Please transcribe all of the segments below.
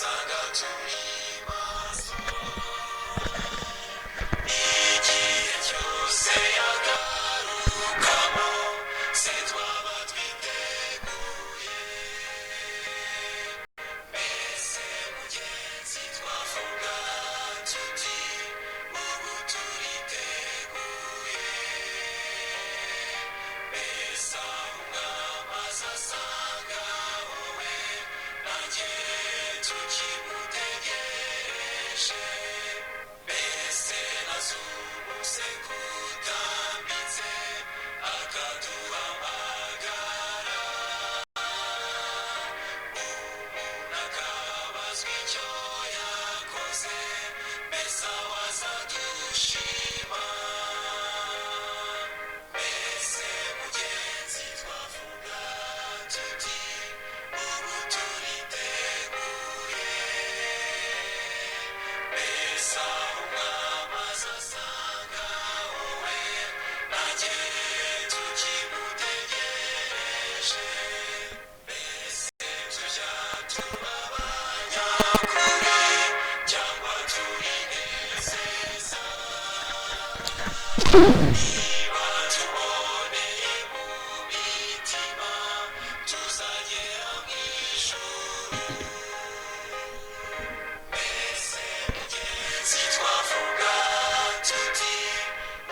Azasanga turi maso. Igihe cyose yagarukamo, se twaba twiteguye? Mbese mugenzi, twavuga tuti ubu turiteguye? Mbese aho umwami azasanga wowe nanjye tukimutegereje? Mbese nazumuse kutambitse akaduhamagara, umuntu akabazwa icyo yakoze, mbese awazadushima? Mbese mugenzi, twavuga tuti ubu turiteguye? Mbese aho umwami azasanga wowe nanjye tukimutegereje? Mbese tujya tuba abanyakuri cyangwa turinezeza? Niba tuboneye mu mitima, tuzagera mu ijuru. Mbese mugenzi, twavuga tuti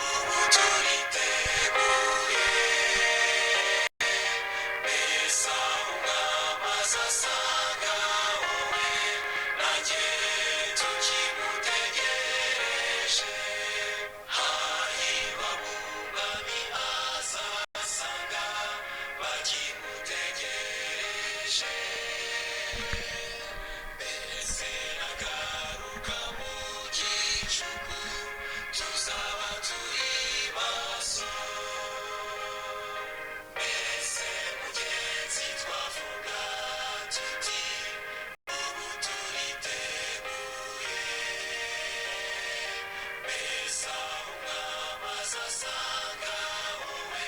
ubu turiteguye? Mbese aho umwami azasanga wowe nanjye tukimutegereje? Hahirwa umwami azasanga bakimutegereje. Mbese nagaruka mu gicuku, tuzaba turi maso? Mbese mugenzi, twavuga tuti ubu turiteguye? Mbese aho umwami azasanga wowe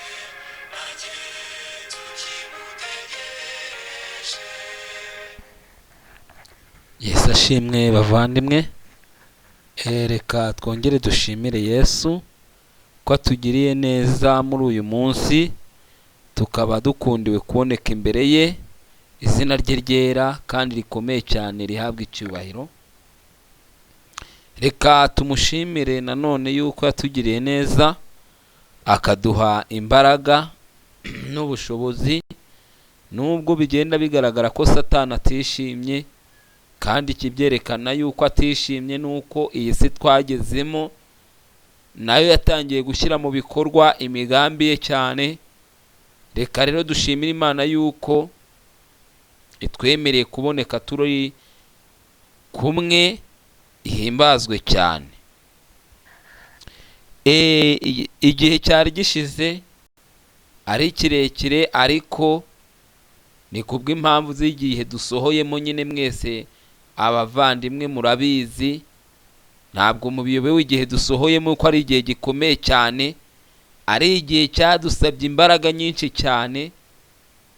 nanjye tukimutegereje? Yesu ashimwe, bavandimwe. Reka twongere dushimire Yesu ko atugiriye neza muri uyu munsi, tukaba dukundiwe kuboneka imbere ye. Izina rye ryera kandi rikomeye cyane rihabwa icyubahiro. Reka tumushimire nanone yuko yatugiriye neza, akaduha imbaraga n'ubushobozi, nubwo bigenda bigaragara ko Satani atishimye. Kandi ikibyerekana yuko atishimye ni uko iyi si twagezemo nayo yatangiye gushyira mu bikorwa imigambi ye cyane. Reka rero dushimire Imana yuko itwemereye kuboneka turi kumwe, ihimbazwe cyane. Igihe cyari gishize ari kirekire, ariko ni kubw'impamvu z'igihe dusohoyemo nyine. Mwese abavandimwe murabizi, ntabwo mubiyobewe igihe dusohoyemo ko ari igihe gikomeye cyane, ari igihe cyadusabye imbaraga nyinshi cyane,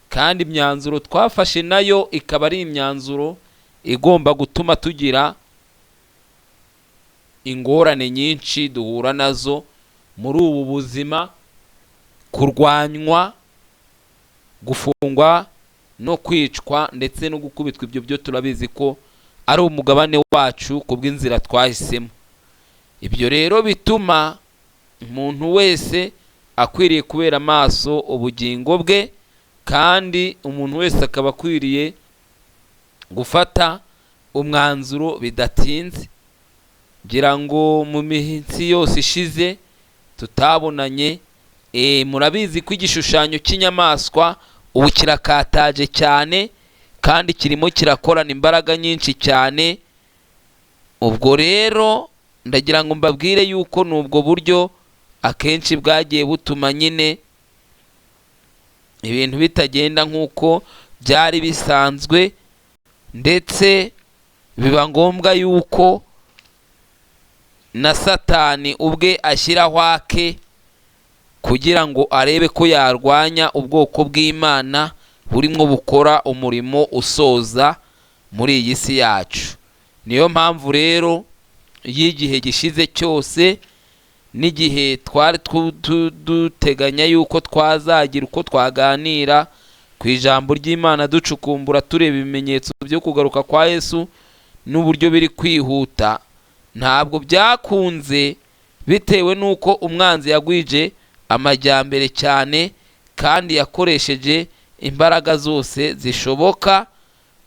kandi imyanzuro twafashe nayo ikaba ari imyanzuro igomba gutuma tugira ingorane nyinshi duhura nazo muri ubu buzima: kurwanywa, gufungwa no kwicwa ndetse no gukubitwa. Ibyo byo turabizi ko ari umugabane wacu ku bw'inzira twahisemo. Ibyo rero bituma umuntu wese akwiriye kubera amaso ubugingo bwe, kandi umuntu wese akaba akwiriye gufata umwanzuro bidatinze. Ngira ngo mu minsi yose ishize tutabonanye, murabizi ko igishushanyo cy'inyamaswa ubu kirakataje cyane kandi kirimo kirakorana imbaraga nyinshi cyane. Ubwo rero ndagira ngo mbabwire yuko ni ubwo buryo akenshi bwagiye butuma nyine ibintu bitagenda nk'uko byari bisanzwe, ndetse biba ngombwa yuko na Satani ubwe ashyiraho ake kugira ngo arebe ko yarwanya ubwoko bw'Imana burimo bukora umurimo usoza. muri iyi si yacu. Niyo mpamvu rero y'igihe gishize cyose n'igihe twari duteganya yuko twazagira uko twaganira ku ijambo ry'Imana, ducukumbura tureba ibimenyetso byo kugaruka kwa Yesu n'uburyo biri kwihuta, ntabwo byakunze bitewe n'uko umwanzi yagwije amajyambere cyane kandi yakoresheje imbaraga zose zishoboka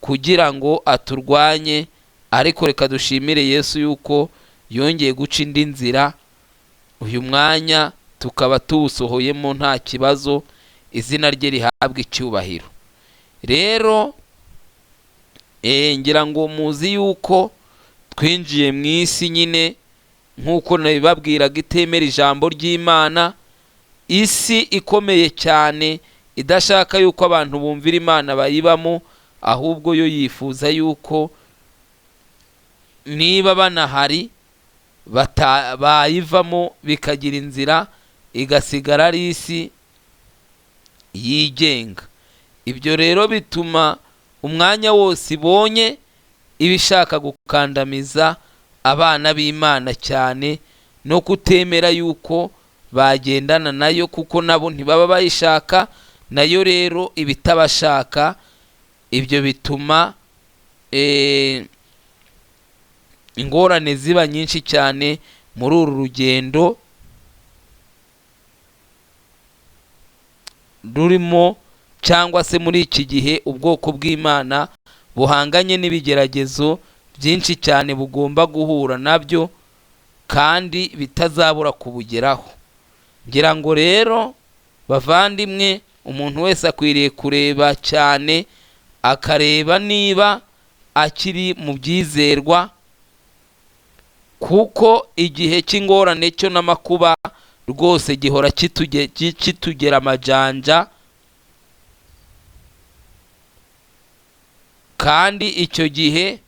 kugira ngo aturwanye. Ariko reka dushimire Yesu yuko yongeye guca indi nzira, uyu mwanya tukaba tuwusohoyemo nta kibazo, izina rye rihabwa icyubahiro. Rero ngira ngo muzi yuko twinjiye mu isi nyine nk'uko nabibabwiraga itemera ijambo ry'Imana, isi ikomeye cyane idashaka yuko abantu bumvira Imana bayibamo, ahubwo yo yifuza yuko niba banahari bayivamo bikagira inzira, igasigara ari isi yigenga. Ibyo rero bituma umwanya wose ibonye iba ishaka gukandamiza abana b'Imana cyane no kutemera yuko bagendana nayo, kuko nabo ntibaba bayishaka, nayo rero iba itabashaka. Ibyo bituma ingorane ziba nyinshi cyane muri uru rugendo rurimo, cyangwa se muri iki gihe ubwoko bw'Imana buhanganye n'ibigeragezo byinshi cyane bugomba guhura nabyo kandi bitazabura kubugeraho. Ngira ngo rero bavandimwe, umuntu wese akwiriye kureba cyane, akareba niba akiri mu byizerwa, kuko igihe cy'ingorane cyo n'amakuba rwose gihora kitugera amajanja, kandi icyo gihe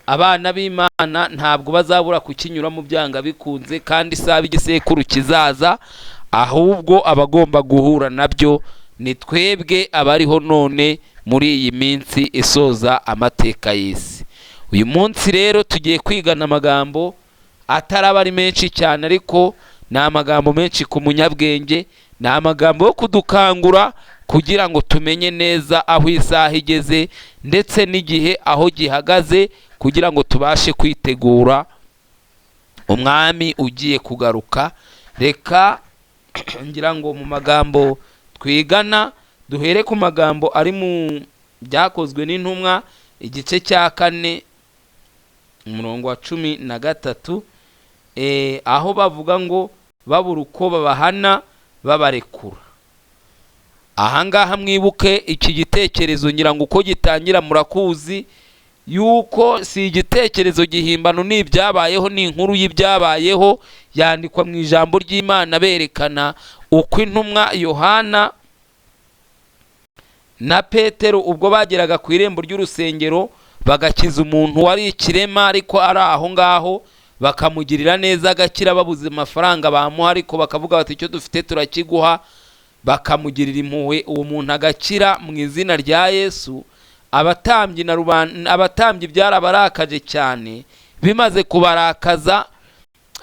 abana b'Imana ntabwo bazabura kukinyuramo byanga bikunze, kandi isaba igisekuru kizaza, ahubwo abagomba guhura nabyo ni twebwe abariho none muri iyi minsi isoza amateka y'isi. Uyu munsi rero tugiye kwigana amagambo ataraba ari menshi cyane, ariko ni amagambo menshi ku munyabwenge, ni amagambo yo kudukangura kugira ngo tumenye neza aho isaha igeze ndetse n'igihe aho gihagaze, kugira ngo tubashe kwitegura umwami ugiye kugaruka. Reka ngira ngo mu magambo twigana duhere ku magambo ari mu byakozwe n'intumwa igice cya 4 umurongo wa 13, aho bavuga ngo babura uko babahana babarekura. Ahangaha mwibuke iki gitekerezo, ngira ngo uko gitangira murakuzi yuko si igitekerezo gihimbano, ni ibyabayeho, ni inkuru y'ibyabayeho yandikwa mu ijambo ry'Imana, berekana uko intumwa Yohana na Petero ubwo bageraga ku irembo ry'urusengero bagakiza umuntu wari ikirema ariko ari aho ngaho, bakamugirira neza agakira, babuze amafaranga bamuha ariko bakavuga bati icyo dufite turakiguha, bakamugirira impuhwe, uwo muntu agakira mu izina rya Yesu. Abatambyi na rubanda, abatambyi byarabarakaje cyane, bimaze kubarakaza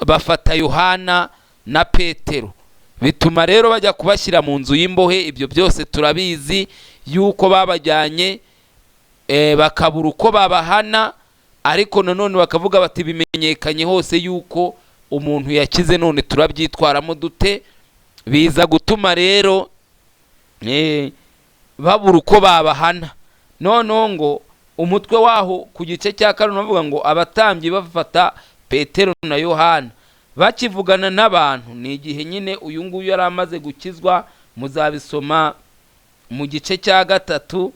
bafata Yohana na Petero, bituma rero bajya kubashyira mu nzu y'imbohe. Ibyo byose turabizi yuko babajyanye, bakabura uko babahana, ariko nanone bakavuga bati bimenyekanye hose yuko umuntu yakize, none turabyitwaramo dute? Biza gutuma rero babura uko babahana. Noneho ngo umutwe waho ku gice cya 4 bavuga ngo abatambyi bafata Petero na Yohana bakivugana n'abantu. Ni igihe nyine uyu nguyu yari amaze gukizwa, muzabisoma mu gice cya 3,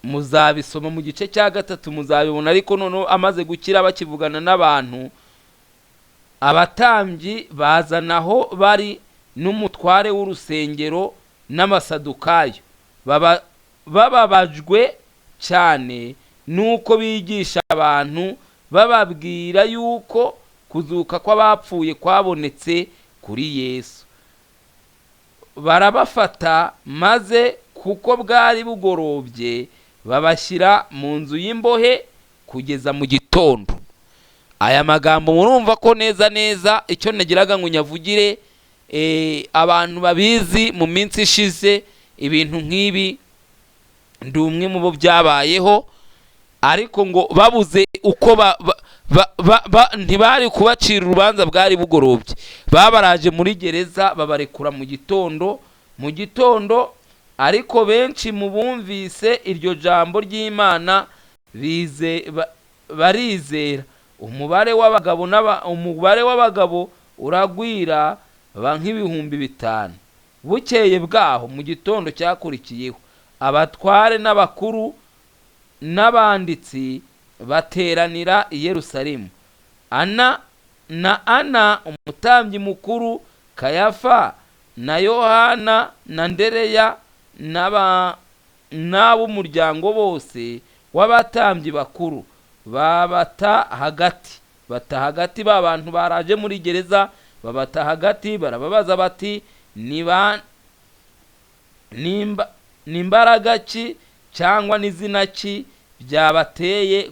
muzabisoma mu gice cya 3 muzabibona. Ariko noneho amaze gukira bakivugana n'abantu, abatambyi bazanaho bari n'umutware w'urusengero n'amasadukayo, bababajwe cyane nuko bigisha abantu bababwira yuko kuzuka kw'abapfuye kwabonetse kuri Yesu. Barabafata, maze kuko bwari bugorobye Babashyira mu nzu y'imbohe kugeza mu gitondo. Aya magambo murumva ko neza neza icyo nagiraga ngo nyavugire, abantu babizi mu minsi ishize ibintu nk'ibi, ndi umwe mu bo byabayeho, ariko ngo babuze uko ntibari kubacira urubanza, bwari bugorobye. Babaraje muri gereza, babarekura mu gitondo. Mu gitondo ariko benshi mu bumvise iryo jambo ry'Imana barizera. Umubare w'abagabo uragwira ba nk'ibihumbi 5. Bukeye bwaho mu gitondo cyakurikiyeho, abatware n'abakuru n'abanditsi bateranira i Yerusalemu. Ana na Ana umutambyi mukuru, Kayafa na Yohana na Ndereya n'ab'umuryango bose w'abatambyi bakuru babata hagati. Bata hagati ba bantu baraje muri gereza, babata hagati, barababaza bati: Nimba nimbaraga ki cyangwa n'izina ki byabateye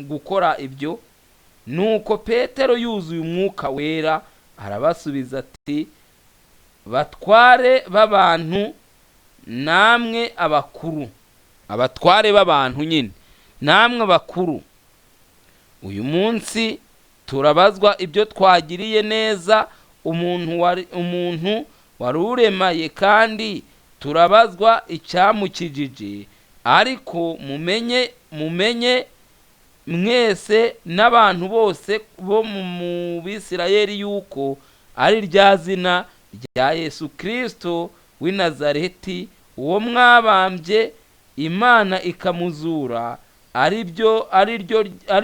gukora ibyo?" Nuko Petero yuzuye Umwuka Wera arabasubiza ati: "Batware b'abantu namwe abakuru", abatware b'abantu nyine, "namwe abakuru, uyu munsi turabazwa ibyo twagiriye neza umuntu wari uremaye, kandi turabazwa icyamukijije. Ariko mumenye mwese n'abantu bose bo mu Bisirayeli yuko ari rya zina rya Yesu Kirisito w'i Nazareti, uwo mwabambye, Imana ikamuzura, ari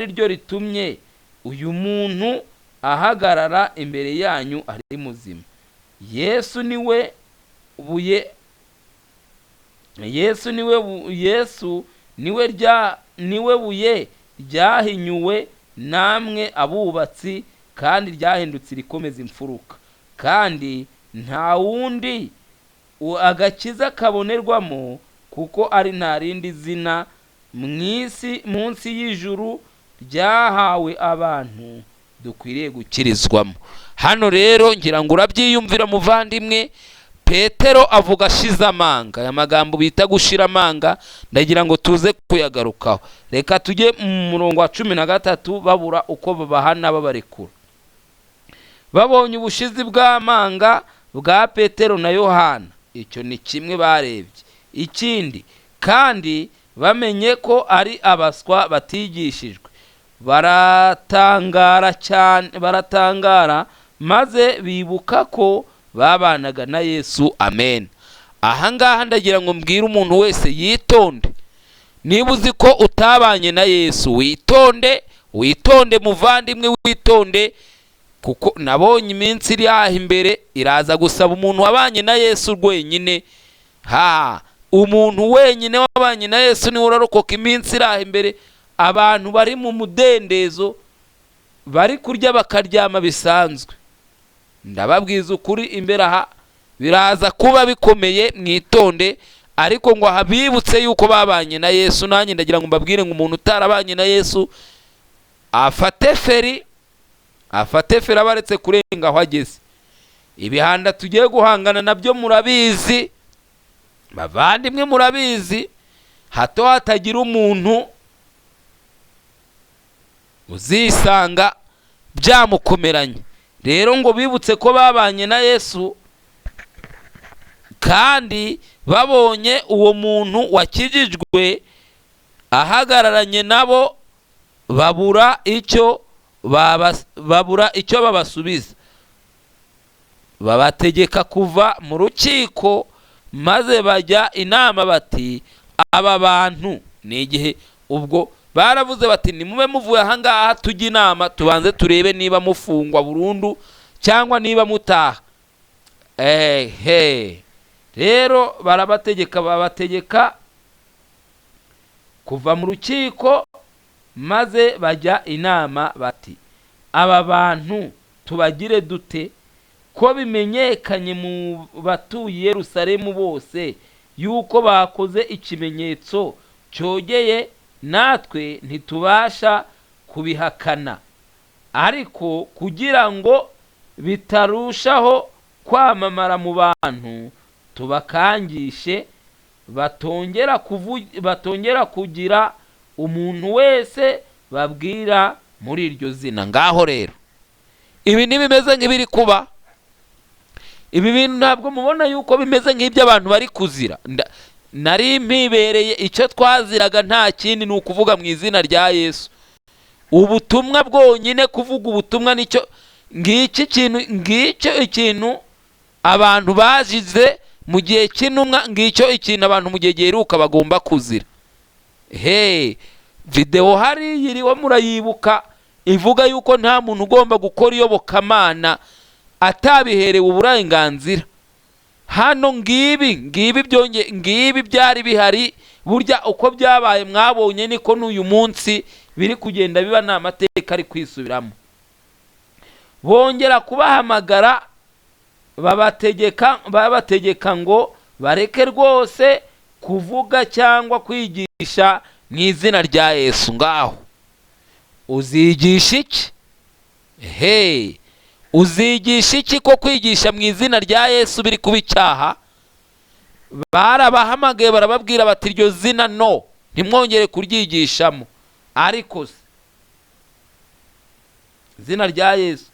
ryo ritumye uyu muntu ahagarara imbere yanyu ari muzima. Yesu niwe buye, Yesu niwe buye ryahinyuwe namwe abubatsi, kandi ryahindutse irikomeza imfuruka. Kandi nta wundi agakiza kabonerwamo, kuko ari nta rindi zina mu isi munsi y'ijuru ryahawe abantu dukwiriye gukirizwamo." Hano rero ngira ngo urabyiyumvira, muvandimwe. Petero avuga ashize amanga. Aya magambo bita gushira amanga, ndagira ngo tuze kuyagarukaho. Reka tujye mu murongo wa 13. Babura uko babahana, babarekura babonye ubushizi bw'amanga bwa Petero na Yohana. Icyo ni kimwe barebye. Ikindi kandi, bamenye ko ari abaswa batigishijwe, baratangara cyane, baratangara, maze bibuka ko babanaga na Yesu. Amen. Ahangaha ndagira ngo mbwire umuntu wese yitonde. Niba uzi ko utabanye na Yesu, witonde, witonde muvandimwe, witonde, kuko nabonye iminsi iri aha imbere iraza gusaba umuntu wabanye na Yesu wenyine. Ha, umuntu wenyine wabanye na Yesu niwe urarokoka iminsi iri aha imbere. Abantu bari mu mudendezo, bari kurya bakaryama bisanzwe, ndababwiza ukuri, imbere aha biraza kuba bikomeye, mwitonde. Ariko ngo aha bibutse yuko babanye na Yesu. Nanjye ndagira ngo mbabwire ngo umuntu utarabanye na Yesu afate feri, afate feri, aba aretse kurenga aho ageze. Ibihanda tugiye guhangana nabyo murabizi, bavandimwe, murabizi. Hato hatagira umuntu uzisanga byamukomeranye. Rero ngo bibutse ko babanye na Yesu, kandi babonye uwo muntu wakijijwe ahagararanye nabo, babura icyo babasubiza. Babategeka kuva mu rukiko, maze bajya inama bati: "Aba bantu ni igihe." Ubwo baravuze bati: "Nimube muvuye ahangaha, tujye inama, tubanze turebe niba mufungwa burundu cyangwa niba mutaha." Ehe, rero barabategeka, babategeka kuva mu rukiko, maze bajya inama bati: "Aba bantu tubagire dute, ko bimenyekanye mu batuye Yerusalemu bose yuko bakoze ikimenyetso Cyogeye natwe ntitubasha kubihakana, ariko kugira ngo bitarushaho kwamamara mu bantu, tubakangishe batongera kugira umuntu wese babwira muri iryo zina. Ngaho rero ibi ntibimeze nk'ibiri kuba. Ibi bintu ntabwo mubona yuko bimeze nk'ibyo abantu bari kuzira. Nari mpibereye, icyo twaziraga nta kindi ni ukuvuga mu izina rya Yesu, ubutumwa bwonyine. Kuvuga ubutumwa nicyo ngiki kintu, ngicyo ikintu abantu bazize mu gihe cy'intumwa, ngicyo ikintu abantu mu gihe giheruka bagomba kuzira. He, videwo hariya iriho murayibuka, ivuga yuko nta muntu ugomba gukora iyobokamana atabiherewe uburenganzira. Hano ngibi, ngibi byonge, ngibi byari bihari. Burya uko byabaye mwabonye niko n'uyu munsi biri kugenda biba, ni amateka ari kwisubiramo. Bongera kubahamagara, babategeka ngo bareke rwose kuvuga cyangwa kwigisha mu izina rya Yesu. Ngaho uzigisha iki? He, uzigisha iki ko kwigisha mu izina rya Yesu biri kuba icyaha? Barabahamagaye, barababwira bati: "Iryo zina no, ntimwongere kuryigishamo." Ariko se izina rya Yesu?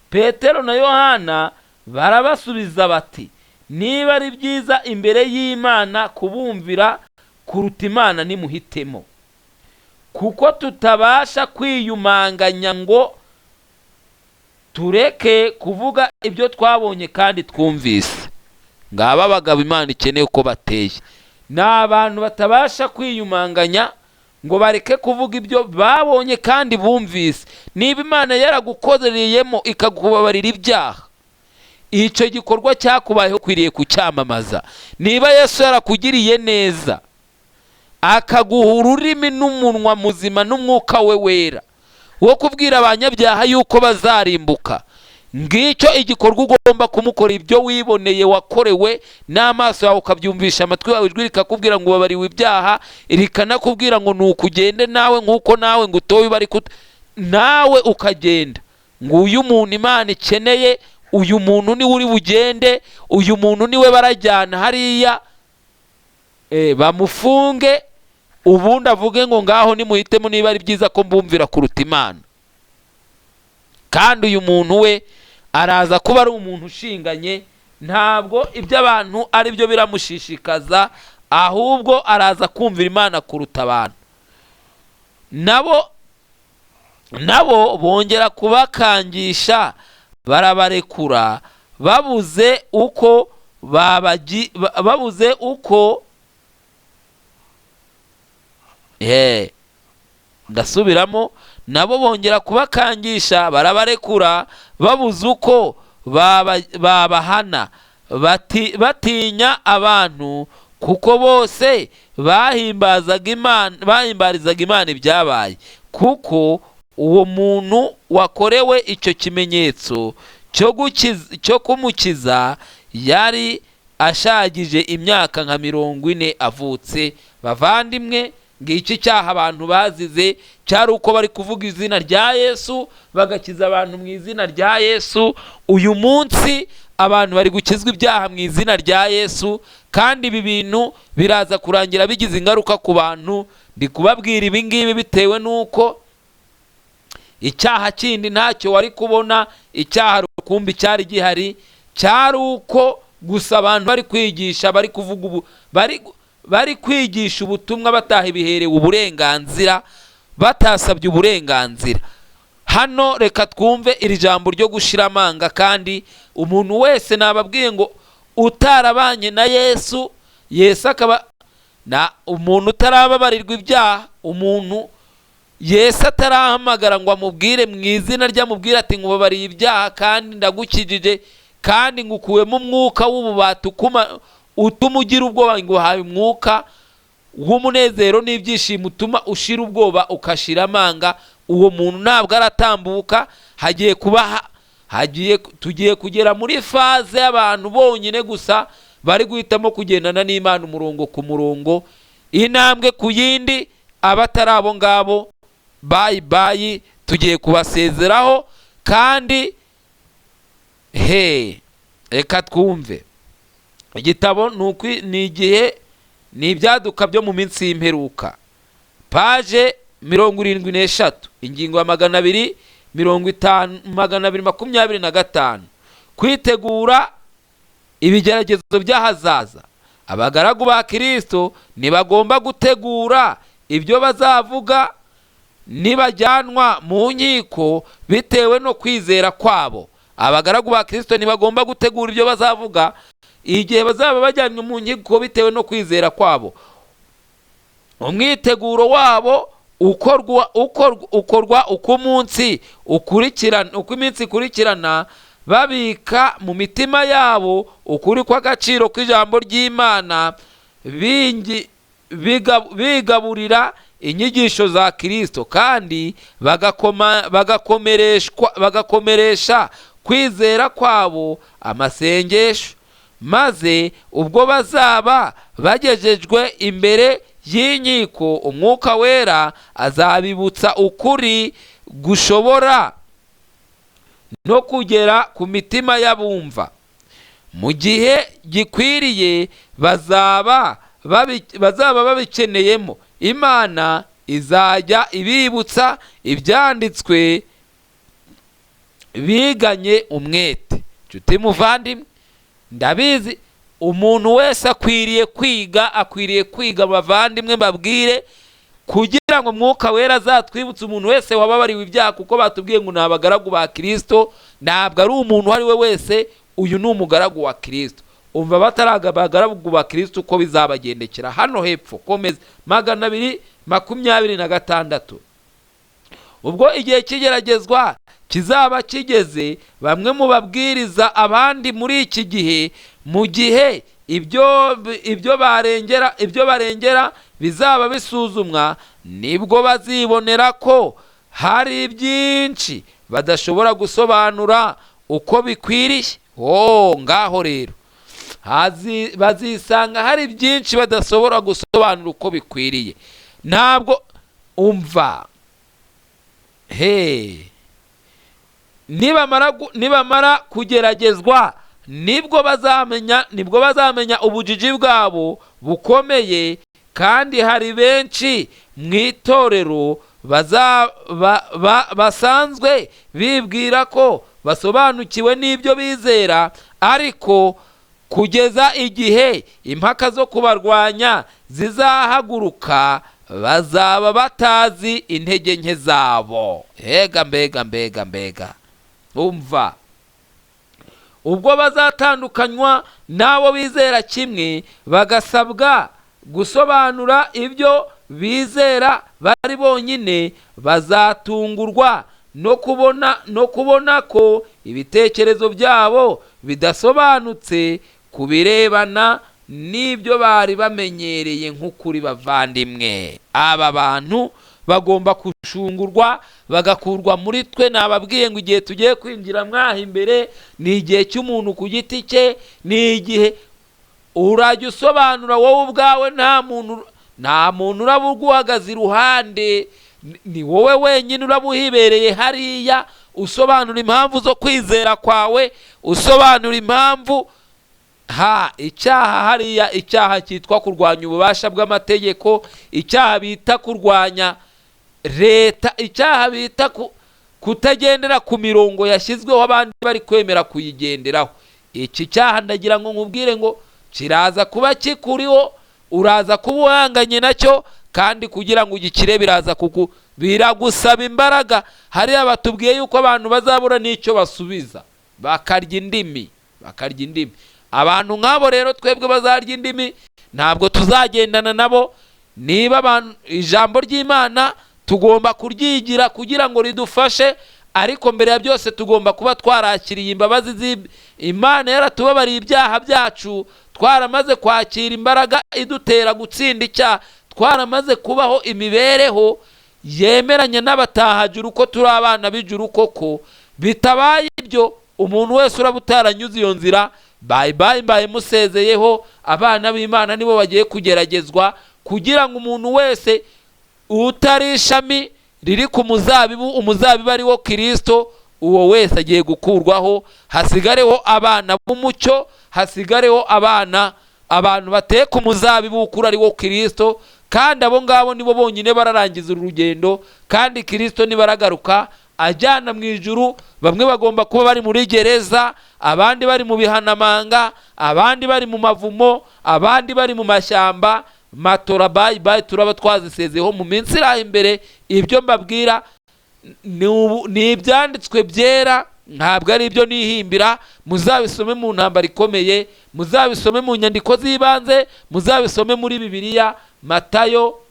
Petero na Yohana barabasubiza bati: "Niba ari byiza imbere y'Imana kubumvira kuruta Imana, nimuhitemo, kuko tutabasha kwiyumanganya ngo tureke kuvuga ibyo twabonye kandi twumvise." Ngaba abagabo Imana ikeneye uko bateye, ni abantu batabasha kwiyumanganya ngo bareke kuvuga ibyo babonye kandi bumvise. Niba Imana yaragukoreyemo ikakubabarira ibyaha, icyo gikorwa cyakubayeho ukwiriye kucyamamaza. Niba Yesu yarakugiriye neza, akaguha ururimi n'umunwa muzima n'umwuka we wera wo kubwira abanyabyaha yuko bazarimbuka, ngicyo igikorwa ugomba kumukora. Ibyo wiboneye, wakorewe n'amaso yawe, ukabyumvisha amatwi yawe, ijwi rikakubwira ngo ubabariwe ibyaha, rikanakubwira ngo ni ukugende nawe nk'uko nawe ngo utoye bari nawe ukagenda. Nguyu umuntu Imana ikeneye, uyu muntu niwe uri bugende, uyu muntu niwe barajyana hariya bamufunge, ubundi avuge ngo: "Ngaho nimuhitemo niba ari byiza ko mbumvira kuruta Imana." Kandi uyu muntu we araza kuba ari umuntu ushinganye, ntabwo iby'abantu ari byo biramushishikaza, ahubwo araza kumvira Imana kuruta abantu. Nabo bongera kubakangisha, barabarekura, babuze uko ndasubiramo, nabo bongera kubakangisha, barabarekura, babuze uko babahana, batinya abantu, kuko bose bahimbazaga Imana, bahimbarizaga Imana ibyabaye, kuko uwo muntu wakorewe icyo kimenyetso cyo kumukiza yari ashagije imyaka nka 40 avutse. Bavandimwe, ngiki cyaha abantu bazize cyari uko bari kuvuga izina rya Yesu, bagakiza abantu mu izina rya Yesu. Uyu munsi abantu bari gukizwa ibyaha mu izina rya Yesu, kandi ibi bintu biraza kurangira bigize ingaruka ku bantu. Ndi kubabwira ibi ngibi bitewe n'uko icyaha kindi ntacyo wari kubona. Icyaha rukumbi cyari gihari cyari uko gusa abantu bari kwigisha, bari kuvuga ubu, bari kwigisha ubutumwa bataha ibiherewe uburenganzira, batasabye uburenganzira. Hano reka twumve iri jambo ryo gushira amanga. Kandi umuntu wese nababwiye ngo utarabanye na Yesu, Yesu akaba na umuntu utarababarirwa ibyaha, umuntu Yesu atarahamagara ngo amubwire mu izina rye, amubwire ati: "Nkubabariye ibyaha kandi ndagukijije kandi ngukuwemo umwuka w'ububata utuma ugira ubwoba, nguhaye umwuka w'umunezero n'ibyishimo utuma ushira ubwoba ukashira amanga", uwo muntu ntabwo aratambuka. Hagiye kuba hagiye, tugiye kugera muri phase y'abantu bonyine gusa bari guhitamo kugendana n'Imana umurongo ku murongo. Intambwe ku yindi, abatari abo ngabo bye bye, tugiye kubasezeraho. Kandi he, reka twumve igitabo ni igihe, ni ibyaduka byo mu minsi y'imperuka, page 73, ingingo ya 250, 225, kwitegura ibigeragezo by'ahazaza. Abagaragu ba Kirisito ntibagomba gutegura ibyo bazavuga nibajyanwa mu nkiko bitewe no kwizera kwabo. Abagaragu ba Kirisito ntibagomba gutegura ibyo bazavuga igihe bazaba bajyanywe mu nkiko bitewe no kwizera kwabo. Umwiteguro wabo ukorwa uko umunsi ukurikirana, uko iminsi ikurikirana, babika mu mitima yabo ukuri kw'agaciro kw'ijambo ry'Imana, bigaburira inyigisho za Kirisito, kandi bagakomeresha kwizera kwabo amasengesho. Maze ubwo bazaba bagejejwe imbere y'inkiko, Umwuka Wera azabibutsa ukuri gushobora no kugera ku mitima y'abumva. Mu gihe gikwiriye bazaba babikeneyemo, Imana izajya ibibutsa ibyanditswe biganye umwete. Nshuti muvandimwe, ndabizi umuntu wese akwiriye kwiga, akwiriye kwiga bavandimwe, mbabwire, kugira ngo Mwuka Wera azatwibutse umuntu wese wababariwe ibyaha, kuko batubwiye ngo ni abagaragu ba Kirisito. Ntabwo ari umuntu uwo ari we wese, uyu ni umugaragu wa Kirisito. Umva bataraga abagaragu ba Kirisito uko bizabagendekera. Hano hepfo komeza 226. Ubwo igihe kigeragezwa kizaba kigeze, bamwe mu babwiriza abandi muri iki gihe, mu gihe ibyo barengera bizaba bisuzumwa, nibwo bazibonera ko hari byinshi badashobora gusobanura uko bikwiriye. Oh, ngaho rero bazisanga hari byinshi badashobora gusobanura uko bikwiriye. Ntabwo umva he, nibamara kugeragezwa, nibwo bazamenya ubujiji bwabo bukomeye. Kandi hari benshi mu itorero basanzwe bibwira ko basobanukiwe n'ibyo bizera, ariko kugeza igihe impaka zo kubarwanya zizahaguruka, bazaba batazi intege nke zabo. Mbega mbega mbega mbega! Umva, ubwo bazatandukanywa n'abo bizera kimwe, bagasabwa gusobanura ibyo bizera bari bonyine, bazatungurwa no kubona ko ibitekerezo byabo bidasobanutse ku birebana n'ibyo bari bamenyereye nk'ukuri. Bavandimwe, aba bantu bagomba gushungurwa bagakurwa muri twe. Nababwiye ngo igihe tugiye kwinjira mwaha imbere ni igihe cy'umuntu ku giti cye, ni igihe urajya usobanura wowe ubwawe, nta muntu uraba uguhagaze iruhande, ni wowe wenyine uraba uhibereye hariya, usobanura impamvu zo kwizera kwawe, usobanura impamvu ha icyaha hariya, icyaha cyitwa kurwanya ububasha bw'amategeko, icyaha bita kurwanya leta, icyaha bita kutagendera ku mirongo yashyizweho abandi bari kwemera kuyigenderaho. Iki cyaha ndagira ngo nkubwire ngo kiraza kuba kikuriho, uraza kuba uhanganye nacyo, kandi kugira ngo ugikire biraza biragusaba imbaraga. Hariya batubwiye yuko abantu bazabura n'icyo basubiza, bakarya indimi, bakarya indimi. Abantu nk'abo rero twebwe bazarya indimi ntabwo tuzagendana nabo. Niba abantu ijambo ry'Imana tugomba kuryigira kugira ngo ridufashe, ariko mbere ya byose tugomba kuba twarakiriye imbabazi z'Imana, yaratubabariye ibyaha byacu, twaramaze kwakira imbaraga idutera gutsinda icyaha, twaramaze kubaho imibereho yemeranya n'abatahajuru ko turi abana b'ijuru koko. Bitabaye ibyo, umuntu wese uraba utaranyuze iyo nzira, bye bye, mbaye musezeyeho. Abana b'Imana nibo bagiye kugeragezwa Kugira ngo umuntu wese utari ishami riri ku muzabibu, umuzabibu ari wo Kirisito, uwo wese agiye gukurwaho, hasigareho abana b'umucyo, hasigareho abana, abantu bateka umuzabibu w'ukuri ari wo Kirisito. Kandi abo ngabo nibo bonyine bararangiza uru rugendo. Kandi Kirisito nibaragaruka ajyana mu ijuru, bamwe bagomba kuba bari muri gereza, abandi bari mu bihanamanga, abandi bari mu mavumo, abandi bari mu mashyamba. Matora bye bye, turaba twazisezeho mu minsi iri imbere. Ibyo mbabwira ni ibyanditswe byera, ntabwo ari ibyo nihimbira. Muzabisome mu Ntambara Ikomeye, muzabisome mu nyandiko z'ibanze, muzabisome muri Bibiliya Matayo,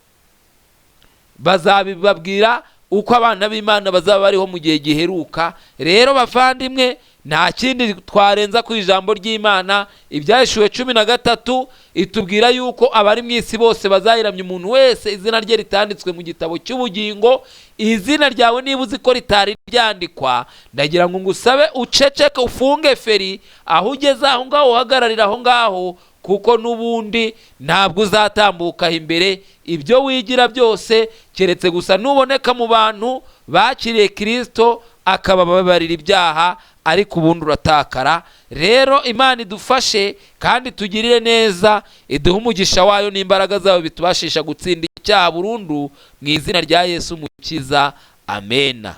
bazabibabwira uko abana b'Imana bazaba bariho mu gihe giheruka. Rero bavandimwe, nta kindi twarenza ku ijambo ry'Imana. Ibyahishuwe 13 itubwira yuko abari mu isi bose bazayiramya, umuntu wese izina rye ritanditswe mu gitabo cy'ubugingo. Izina ryawe niba uzi ko ritari ryandikwa, ndagira ngo ngusabe uceceke, ufunge feri aho ugeze aho ngaho, uhagararira aho ngaho, kuko n'ubundi ntabwo uzatambuka imbere ibyo wigira byose, keretse gusa nuboneka mu bantu bakiriye Kirisito akabababarira ibyaha, ariko ubundi uratakara. Rero Imana idufashe kandi tugirire neza, iduhe umugisha wayo n'imbaraga zayo bitubashisha gutsinda icyaha burundu, mu izina rya Yesu Umukiza, amena.